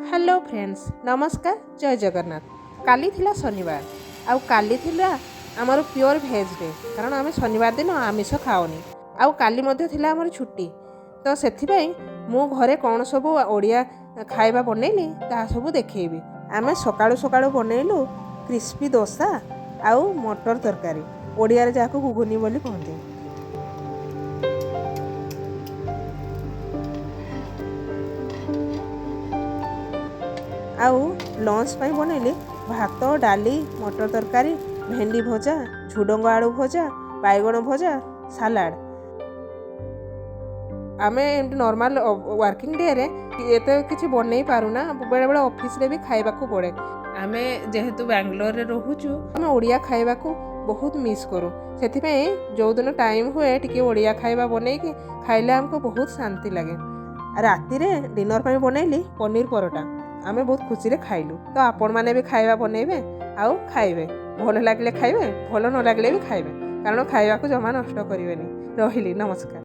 Hello friends, ନମସ୍କାର, ଜୟ ଜଗନ୍ନାଥ। କାଲି ଥିଲା ଶନିବାର ଆଉ କାଲି ଥିଲା ଆମର ପିଓର ଭେଜ୍ ଡେ, କାରଣ ଆମେ ଶନିବାର ଦିନ ଆମିଷ ଖାଉନି। ଆଉ କାଲି ମଧ୍ୟ ଥିଲା ଆମର ଛୁଟି। ତ ସେଥିପାଇଁ ମୁଁ ଘରେ କ'ଣ ସବୁ ଓଡ଼ିଆ ଖାଇବା ବନେଇଲି, ତାହା ସବୁ ଦେଖେଇବି। ଆମେ ସକାଳୁ ସକାଳୁ ବନେଇଲୁ କ୍ରିସ୍ପି ଦୋସା ଆଉ ମଟର ତରକାରୀ, ଓଡ଼ିଆରେ ଯାହାକୁ ଘୁଗୁନି ବୋଲି କହନ୍ତି। ଆଉ ଲଞ୍ଚ ପାଇଁ ବନେଇଲି ଭାତ, ଡାଲି, ମଟର ତରକାରୀ, ଭେଣ୍ଡି ଭଜା, ଝୁଡ଼ଙ୍ଗ ଆଳୁ ଭଜା, ବାଇଗଣ ଭଜା, ସାଲାଡ଼। ଆମେ ଏମିତି ନର୍ମାଲ ୱାର୍କିଂ ଡେରେ ଏତେ କିଛି ବନେଇ ପାରୁନା, ବେଳେବେଳେ ଅଫିସରେ ବି ଖାଇବାକୁ ପଡ଼େ। ଆମେ ଯେହେତୁ ବାଙ୍ଗାଲୋରରେ ରହୁଛୁ, ଆମେ ଓଡ଼ିଆ ଖାଇବାକୁ ବହୁତ ମିସ୍ କରୁ। ସେଥିପାଇଁ ଯେଉଁଦିନ ଟାଇମ୍ ହୁଏ, ଟିକେ ଓଡ଼ିଆ ଖାଇବା ବନେଇକି ଖାଇଲେ ଆମକୁ ବହୁତ ଶାନ୍ତି ଲାଗେ। ରାତିରେ ଡିନର୍ ପାଇଁ ବନେଇଲି ପନିର ପରଟା। ଆମେ ବହୁତ ଖୁସିରେ ଖାଇଲୁ। ତ ଆପଣମାନେ ବି ଖାଇବା ବନେଇବେ ଆଉ ଖାଇବେ। ଭଲ ଲାଗିଲେ ଖାଇବେ, ଭଲ ନ ଲାଗିଲେ ବି ଖାଇବେ, କାରଣ ଖାଇବାକୁ ଜମା ନଷ୍ଟ କରିବେନି। ରହିଲି, ନମସ୍କାର।